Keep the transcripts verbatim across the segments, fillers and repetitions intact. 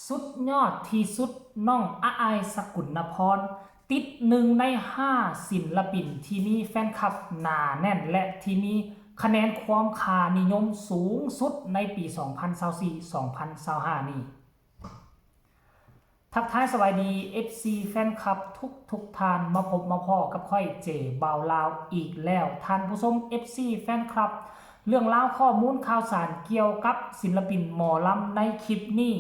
สุดยอดที่สุด น้องอายสกุลนพร ติดหนึ่งในห้าศิลปินที่มีแฟนคลับหนาแน่นและที่มีคะแนนความค่านิยมสูงสุดในปี สองพันซาวสี่ สองพันซาวห้า นี้ ทักทายสวัสดี เอฟซี แฟนคลับทุกทุกท่าน มาพบมาพ้อกับข้อยเจบ่าวลาวอีกแล้ว ท่านผู้ชม เอฟซี แฟนคลับ เรื่องราวข้อมูลข่าวสารเกี่ยวกับศิลปินหมอลำในคลิปนี้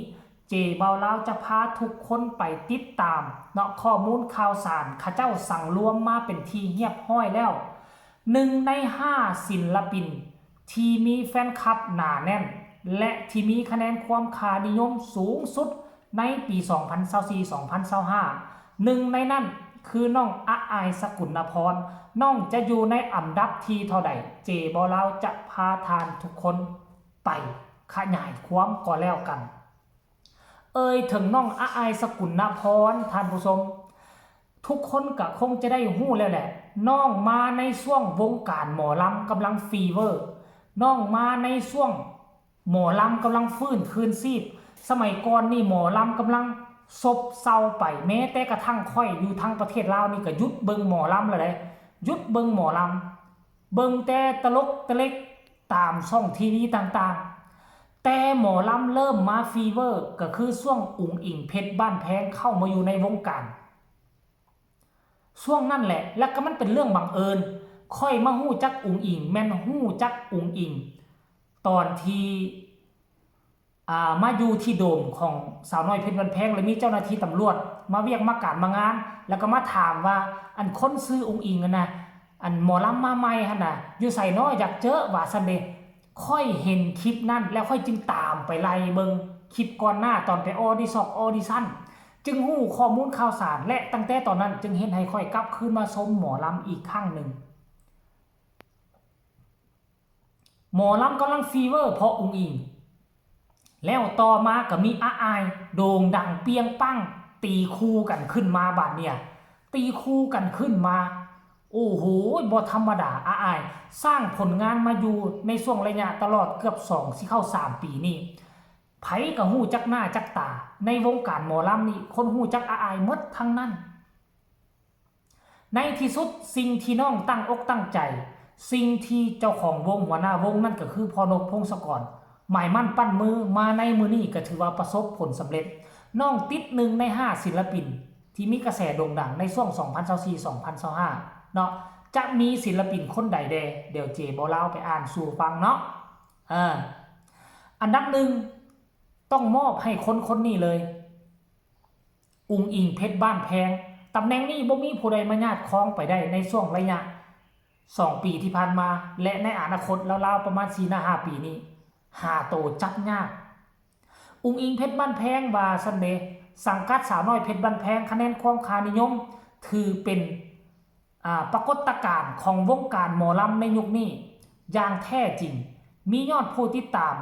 เจบ่าวลาวจะพาทุกคนไปติดตามเนาะ ข้อมูลข่าวสารเขาเจ้าสั่งรวมมาเป็นที่เรียบร้อยแล้ว หนึ่งในห้าศิลปินที่มีแฟนคลับหนาแน่น และที่มีคะแนนความค่านิยมสูงสุดในปี สองพันซาวสี่ สองพันซาวห้า หนึ่งในนั้นคือน้องอายสกุลนพร น้องจะอยู่ในอันดับที่เท่าใด เจบ่าวลาวจะพาท่านทุกคนไปขยายความก็แล้วกัน เอ่ยถึงน้องอายสกุลนพร ท่านผู้ชม ทุกคนก็คงจะได้ฮู้แล้วแหละ น้องมาในช่วงวงการหมอลำกำลังฟีเวอร์ น้องมาในช่วงหมอลำกำลังฟื้นคืนชีพ สมัยก่อนนี่หมอลำกำลังซบเซาไป แม้แต่กระทั่งข้อยอยู่ทางประเทศลาวนี่ก็หยุดเบิ่งหมอลำแล้วเด้ หยุดเบิ่งหมอลำ เบิ่งแต่ตลกตะเล็กตามช่องทีวีต่างๆ แต่หมอลำเริ่มมาฟีเวอร์ก็คือช่วงอุ๋งอิ๋งเพชรบ้านแพงเข้ามาอยู่ในวงการ ช่วงนั้นแหละ แล้วก็มันเป็นเรื่องบังเอิญ ข้อยมาฮู้จักอุ๋งอิ๋ง แม่นฮู้จักอุ๋งอิ๋ง ตอนที่ อ่า มาอยู่ที่โดมของสาวน้อยเพชรบ้านแพง แล้วมีเจ้าหน้าที่ตำรวจมาเวียกมาการมางาน แล้วก็มาถามว่า อันคนชื่ออุ๋งอิ๋งอะนะ อันหมอลำมาใหม่หั่นน่ะ อยู่ไสน้อ อยากเจอ ว่าซั่นเด้ ข้อยเห็นคลิปนั้น แล้วข้อยจึงตามไปไล่เบิ่งคลิปก่อนหน้าตอนไปออดิซอกออดิชั่น จึงฮู้ข้อมูลข่าวสาร และตั้งแต่ตอนนั้นจึงเฮ็ดให้ข้อยกลับคืนมาชมหมอลำอีกครั้งหนึ่ง หมอลำกำลังฟีเวอร์เพราะอุ๋งอิ๋ง แล้วต่อมาก็มีอาอาย โด่งดังเปรี้ยงปัง ตีคู่กันขึ้นมาบาดเนี่ย ตีคู่กันขึ้นมา โอ้โห บ่ธรรมดา อาอาย สร้างผลงานมาอยู่ในช่วงระยะตลอดเกือบสอง สิเข้าสามปีนี่ ไผก็ฮู้จักหน้าจักตา ในวงการหมอลำนี่ คนฮู้จักอาอายหมดทั้งนั้น ในที่สุดสิ่งที่น้องตั้งอกตั้งใจ สิ่งที่เจ้าของวงหัวหน้าวงนั่นก็คือพ่อนก พงศกร หมายมั่นปั้นมือมาในมื้อนี้ก็ถือว่าประสบผลสำเร็จ น้องติดหนึ่งในห้าศิลปินที่มีกระแสโด่งดังในช่วง สองพันซาวสี่ สองพันซาวห้า เนาะ จะมีศิลปินคนใดแด่ เดี๋ยวเจบ่าวลาวไปอ่านสู่ฟังเนาะ เออ อันดับหนึ่ง ต้องมอบให้คนคนนี้เลย อุ๋งอิ๋งเพชรบ้านแพง ตำแหน่งนี้บ่มีผู้ใดมาญาติครองไปได้ในช่วงระยะสองปีที่ผ่านมา และในอนาคตราวๆประมาณสี่หน้าห้าปีนี้ หาโตจับยาก อุ๋งอิ๋งเพชรบ้านแพง ว่าซั่นเด้ สังกัดสาวน้อยเพชรบ้านแพง คะแนนความค่านิยม ถือเป็น อ่า ปรากฏการณ์ของวงการหมอลำในยุคนี้อย่างแท้จริง มียอดผู้ติดตาม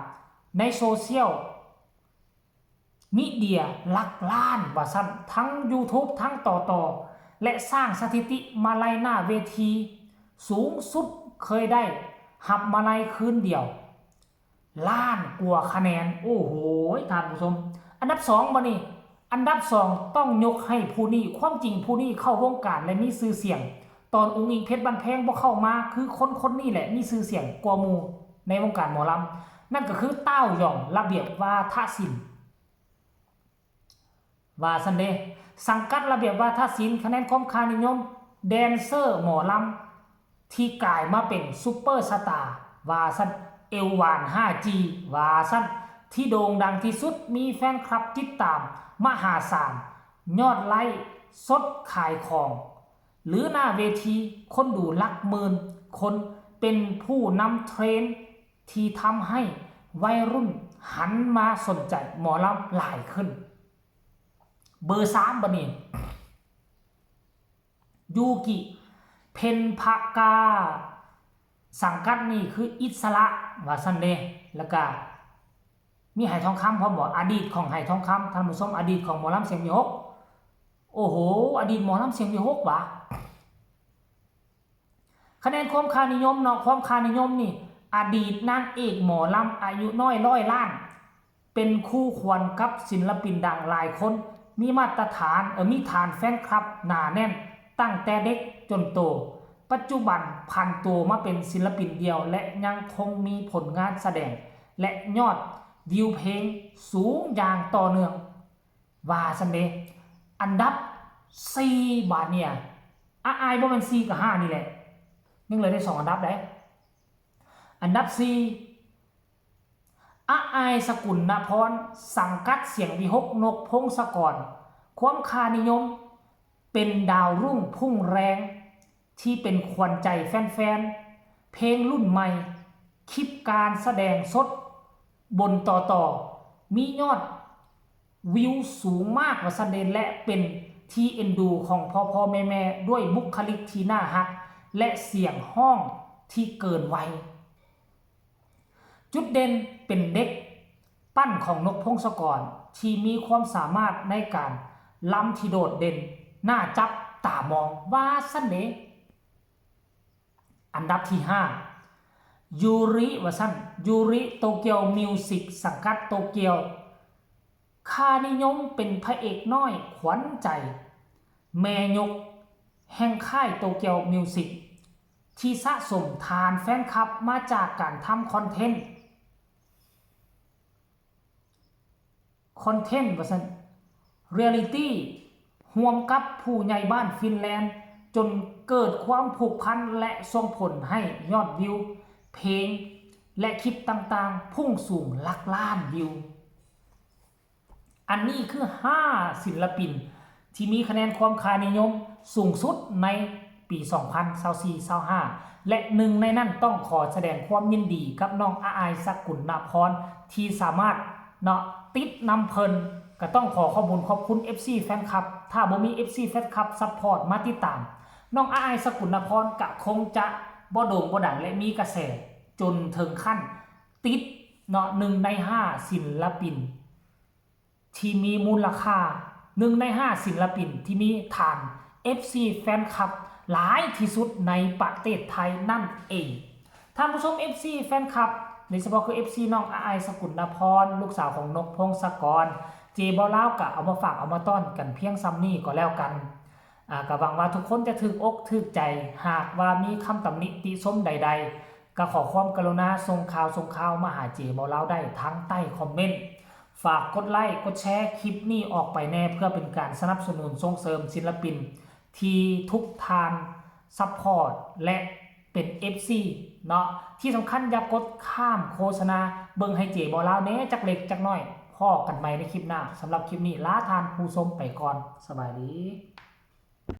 ในโซเชียลมีเดียหลักล้านว่าซั่น ทั้ง YouTube ทั้งต่อต่อ และสร้างสถิติมาลัยหน้าเวที สูงสุดเคยได้รับมาลัยคืนเดียว ล้านกว่าคะแนน โอ้โห ท่านผู้ชม อันดับสองบ่นี่ อันดับสองต้องยกให้ผู้นี้ ความจริงผู้นี้เข้าวงการและมีชื่อเสียง ตอนอุ๋งอิ๋งเพชรบ้านแพงบ่เข้ามา คือคนคนนี้แหละมีชื่อเสียงกว่าหมู่ในวงการหมอลำ นั่นก็คือเต้าหย่อง ระเบียบวาทศิลป์ ว่าซั่นเด้ สังกัดระเบียบวาทศิลป์ คะแนนความค่านิยม แดนเซอร์หมอลำ ที่กลายมาเป็นซุปเปอร์สตาร์ ว่าซั่น เอวหวาน ห้าจี ว่าซั่น ที่โด่งดังที่สุด มีแฟนคลับติดตามมหาศาล ยอดไลฟ์สดขายของ หรือหน้าเวทีคนดูหลักหมื่นคน เป็นผู้นำเทรนด์ที่ทำให้วัยรุ่นหันมาสนใจหมอลำหลายขึ้น เบอร์สามบ่นี่ ยูกิ เพ็ญพกา สังกัดนี่คืออิสระ ว่าซั่นเด้ แล้วก็มีไหทองคำพร้อมบ่ อดีตของไหทองคำ ท่านผู้ชม อดีตของหมอลำเสียงวิหค โอ้โห อดีตหมอลำเสียงวิหคหวา คะแนนความค่านิยมเนาะ ความค่านิยมนี่ อดีตนางเอกหมอลำอายุน้อยร้อยล้าน เป็นคู่ควรกับศิลปินดังหลายคน มีมาตรฐาน เออ มีฐานแฟนคลับหนาแน่น ตั้งแต่เด็กจนโต ปัจจุบันผันตัวมาเป็นศิลปินเดี่ยว และยังคงมีผลงานแสดง และยอดวิวเพลงสูงอย่างต่อเนื่อง ว่าซั่นเด้ อันดับสี่ บาดเนี่ย อาอายบ่แม่นสี่กับห้านี่แหละ ยังเหลือได้สองอันดับเด้ อันดับสี่ อาอาย สกุลนพร สังกัดเสียงวิหค นกพงศกร ความค่านิยม เป็นดาวรุ่งพุ่งแรง ที่เป็นขวัญใจแฟนๆ เพลงรุ่นใหม่ คลิปการแสดงสด บนต่อต่อ มียอดวิวสูงมากว่าซั่นเด้ และเป็นที่เอ็นดูของพ่อๆ แม่ๆ ด้วยบุคลิกที่น่าฮัก และเสียงฮ้องที่เกินวัย จุดเด่นเป็นเด็กปั้นของนกพงศกร ที่มีความสามารถในการลำที่โดดเด่น น่าจับตามอง ว่าซั่นเด้ อันดับที่ห้า ยูริ ว่าซั่น ยูริ โตเกียวมิวสิก สังกัดโตเกียว ค่านิยมเป็นพระเอกน้อยขวัญใจ แม่ยกแห่งค่ายโตเกียวมิวสิก ที่สะสมฐานแฟนคลับมาจากการทำคอนเทนต์ คอนเทนต์ ว่าซั่น เรียลลิตี้ ร่วมกับผู้ใหญ่บ้านฟินแลนด์ จนเกิดความผูกพันและส่งผลให้ยอดวิว เพลง และคลิปต่างๆ พุ่งสูงหลักล้านวิว อันนี้คือห้าศิลปิน ที่มีคะแนนความค่านิยมสูงสุดในปี สองพันยี่สิบสี่ ยี่สิบห้า และหนึ่งในนั้นต้องขอแสดงความยินดีกับน้องอาอาย สกุลนพร ที่สามารถเนาะติดนำเพิ่น ก็ต้องขอขอบคุณขอบคุณ เอฟซี แฟนคลับ ถ้าบ่มี เอฟซี แฟนคลับ ซัพพอร์ตมาติดตาม น้องอาอาย สกุลนพร ก็คงจะบ่โด่งบ่ดังและมีกระแสจนถึงขั้นติดเนาะหนึ่งในห้าศิลปิน ที่มีมูลค่า หนึ่งในห้าศิลปินที่มีฐาน เอฟซี แฟนคลับ หลายที่สุดในประเทศไทยนั่นเอง ท่านผู้ชม เอฟซี แฟนคลับ โดยเฉพาะคือ เอฟซี น้องอาอาย สกุลนพร ลูกสาวของนกพงศกร เจบ่าวลาวก็เอามาฝากเอามาต้อนกันเพียงส่ำนี้ก็แล้วกัน อ่า ก็หวังว่าทุกคนจะถูกอกถูกใจ หากว่ามีคำตำหนิติชมใดๆ ก็ขอความกรุณาส่งข่าวส่งข่าวมาหาเจบ่าวลาวได้ทางใต้คอมเมนต์ ฝากกดไลค์กดแชร์คลิปนี้ออกไปแน่ เพื่อเป็นการสนับสนุนส่งเสริมศิลปิน ที่ทุกท่านซัพพอร์ตและเป็น เอฟซี เนาะ ที่สำคัญอย่ากดข้ามโฆษณา เบิ่งให้เจบ่าวลาวแน่จักเล็กจักน้อย พ้อกันใหม่ในคลิปหน้า สำหรับคลิปนี้ลาท่านผู้ชมไปก่อน สบายดี